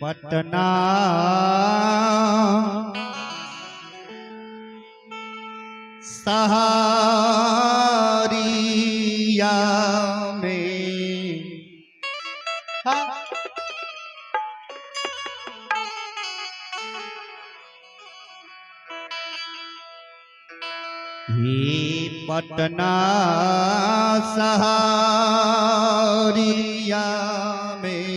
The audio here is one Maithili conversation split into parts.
पटना सहारिया में। हे पटना सहारिया में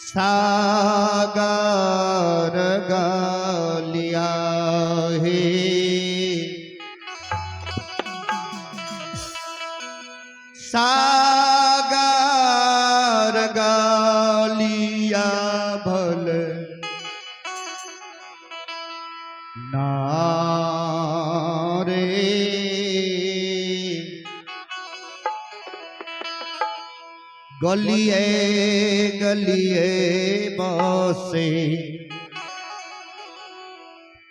सागर गलिया हे, सागर गलिया भल नारे, गलिए गलिए बसे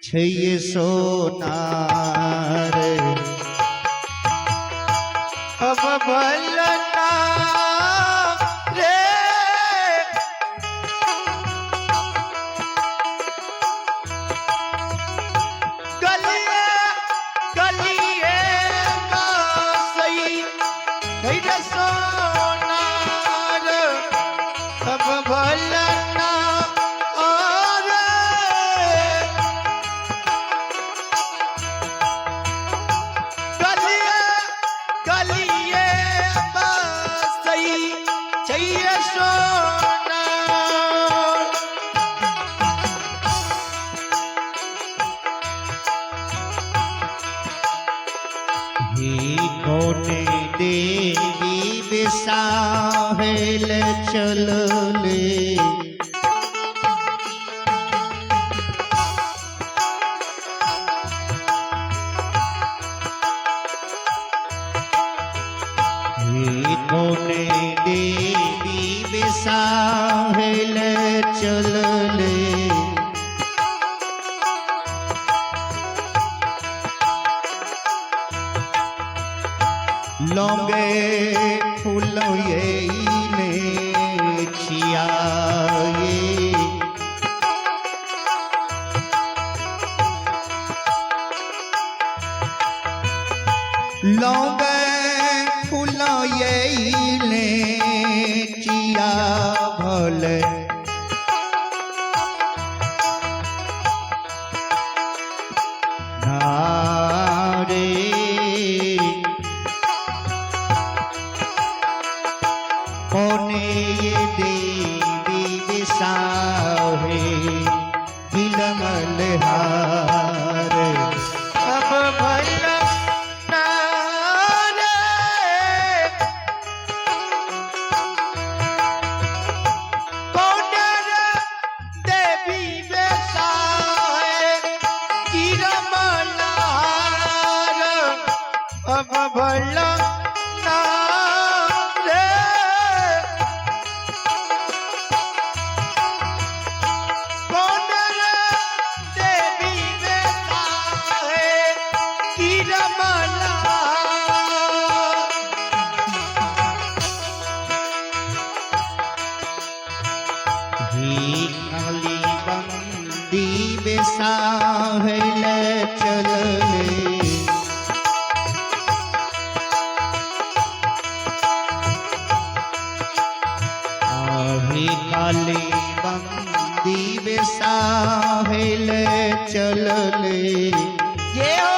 छै सोनार। अब भलना रे, गलिए गलिए बसई रे सोनार। अब भलना रे, गलिए गलिए बसई छैय सोनार। हे कोने देवी बिसाहेल चलले, हे कोने देवी बिसाहेल चलले, लौंगे फूल ये छियाए, लौंगे फूल ये चिया भले नारे, कोने ये देवी बिसाहे बिलमल हार। अब भला रे, कौन रे देवी बेसाए गिरमलहार। अब भला रे, कौन रे देवी बेसाए गिरमलहार। ही काली बंदी बिसाहल चलले, आहे काली बंदी बिसाहल चलले, ये हो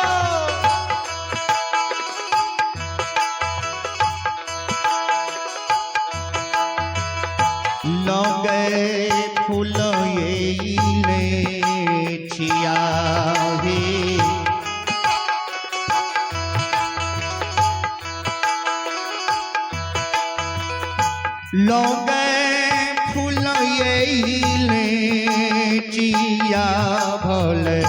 लौंगे फूल ये छिया हे, लौंगे फूल ये चिया भले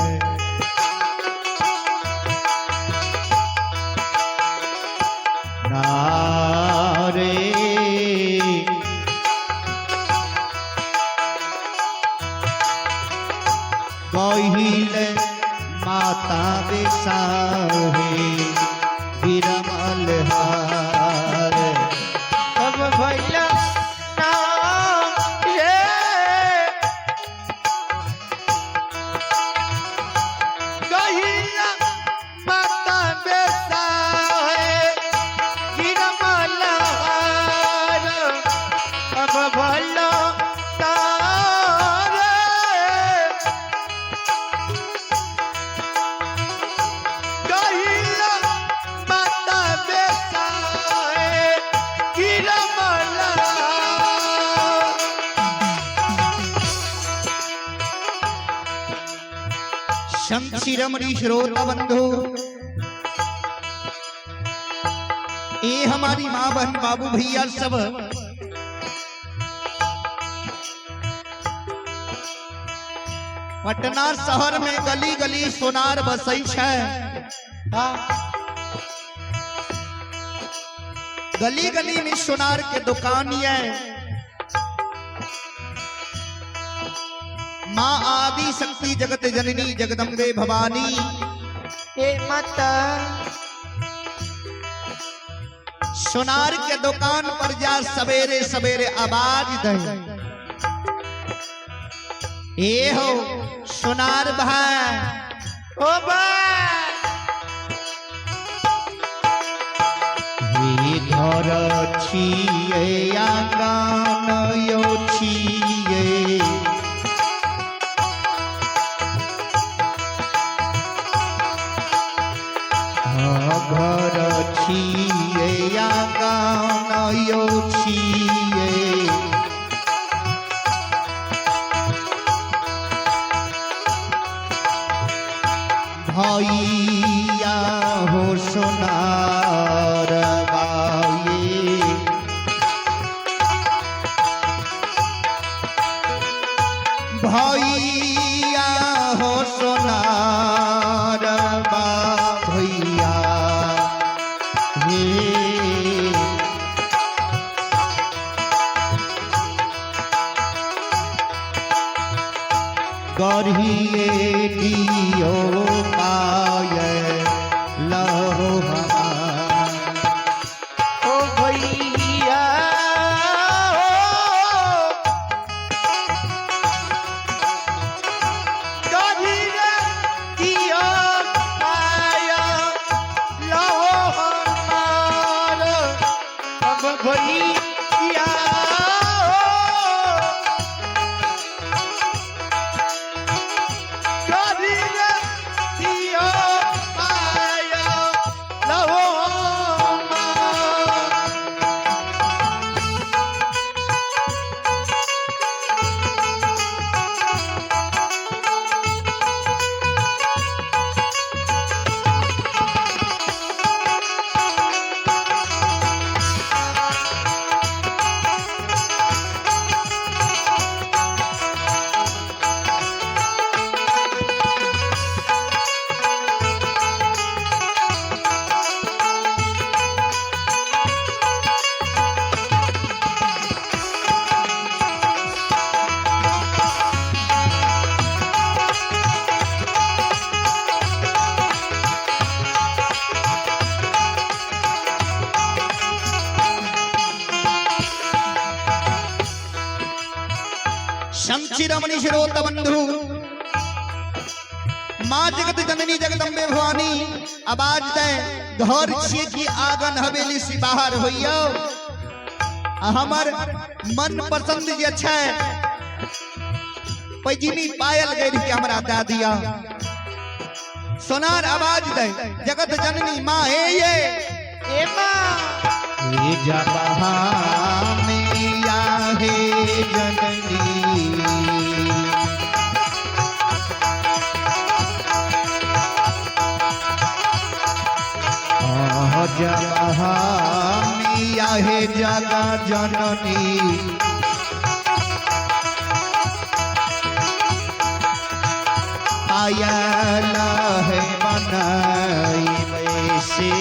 नारे, कहिल माता बिसाहे बिरमल हार। अब भैला ना संत शिरोमणि श्रोता बंधु, ये हमारी माँ बहन बाबू भैया सब पटना शहर में गली गली सोनार बसई छै। हाँ। गली गली में सोनार के दुकान ये। माँ आदि शक्ति जगत जननी जगदम्बे भवानी हे माता। सोनार के दुकान पर जा सवेरे सवेरे आवाज दे, ए हो सोनार भाई। ओ भाई। हे घर छिए आंगन यो छिए, घर छिए आंगन यो छिए, भैया हो सोनार बाई, भैया हो सोनार बा भैया हे। गढ़िए दियो पाय लहो हमार। ओ भैया गढ़ी रे दियो पाया लहो हमार। अब भैया गढ़ी रे दियो पाया लहो हमार। संत शिरोमणि श्रोता बंधु, माँ जगत जननी जगदम्बे भवानी आवाज दे, घर छिए कि आंगन हवेली से बाहर होइयो। आ हमर मन पसंद जे छै पैजिनी पायल गई के हमरा दे दिया। सोनार आवाज दे जगत जननी माँ हे ये ए माँ। हे जबहा मैया हे जननी, जबहा मैया हे जगा जननी, आयल है बनाई वैसे,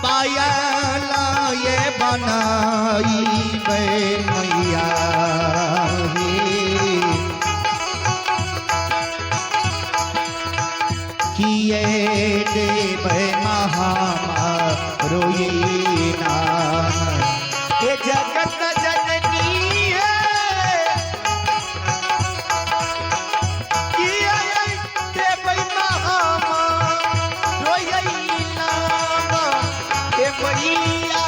पायल ये बनाई वे मैया हे। किए देव महामारोई नाम। हे जगत जननी है किया देव महामा रोई नाम। हे मैया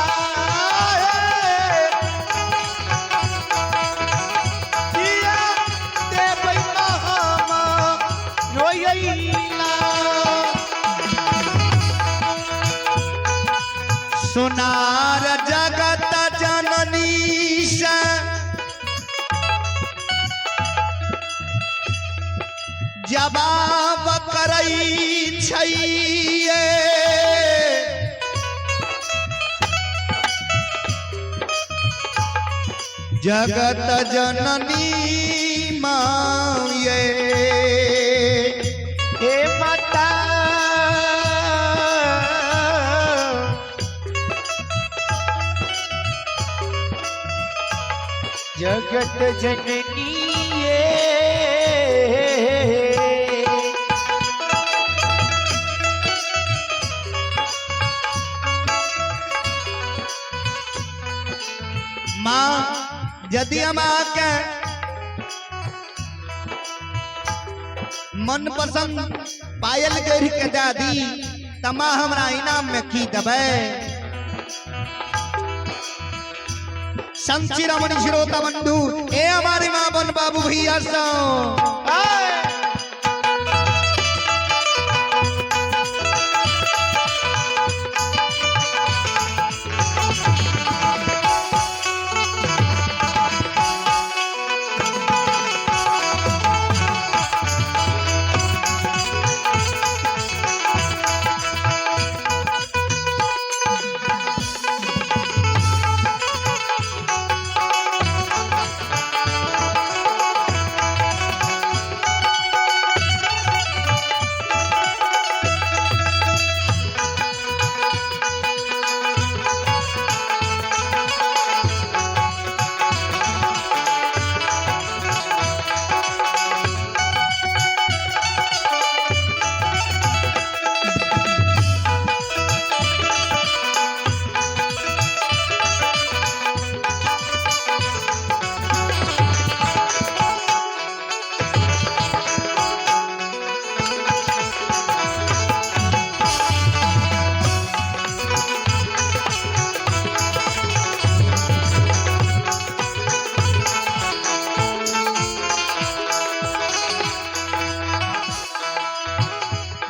किया देव महामा रोई नाम। सुनार जगत जननी से जवाब करै छै ये। जगत जननी माये। हे माता जगत जननी ये। माँ यदि हम अहाँके मन पसंद पायल गढ़ के दे दी त माँ हमरा इनाम में की देबै? संत शिरोमणि श्रोता बंधु ए हमारे माँ बन बाबू भैया सो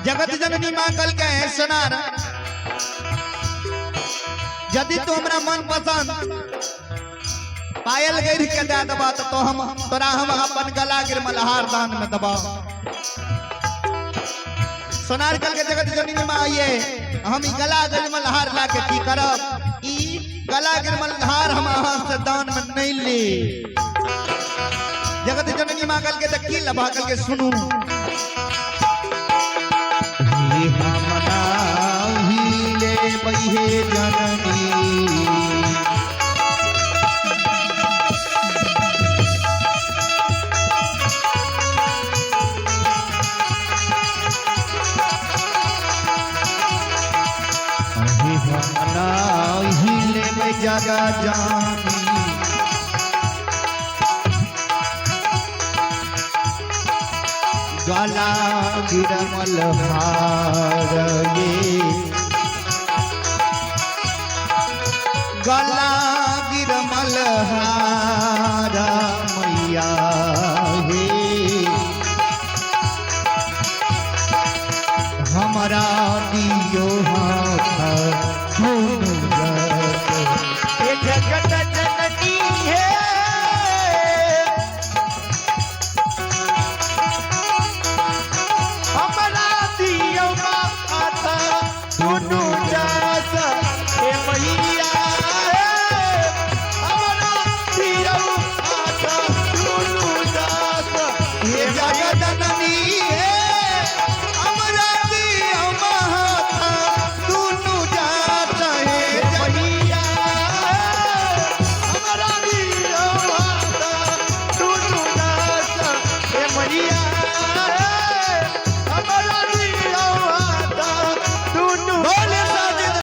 जगत जननी माँ कल के सोनार यदि तू हमरा मन पसंद पायल गढ़ के दे देबा तो हम तोरा हम अपन गला गिर मलहार दान में दबा। सोनार कल के जगत जननी माँ ये हम ई गला गिर मलहार ला के की करब? ई गला गिर मलहार हम अहाँ से दान में नहीं ली। जगत जननी माँ कल के त की लबा? कल के सुनू जननी जगा जानी गला गिरमल हार ये गला गिरमल हार।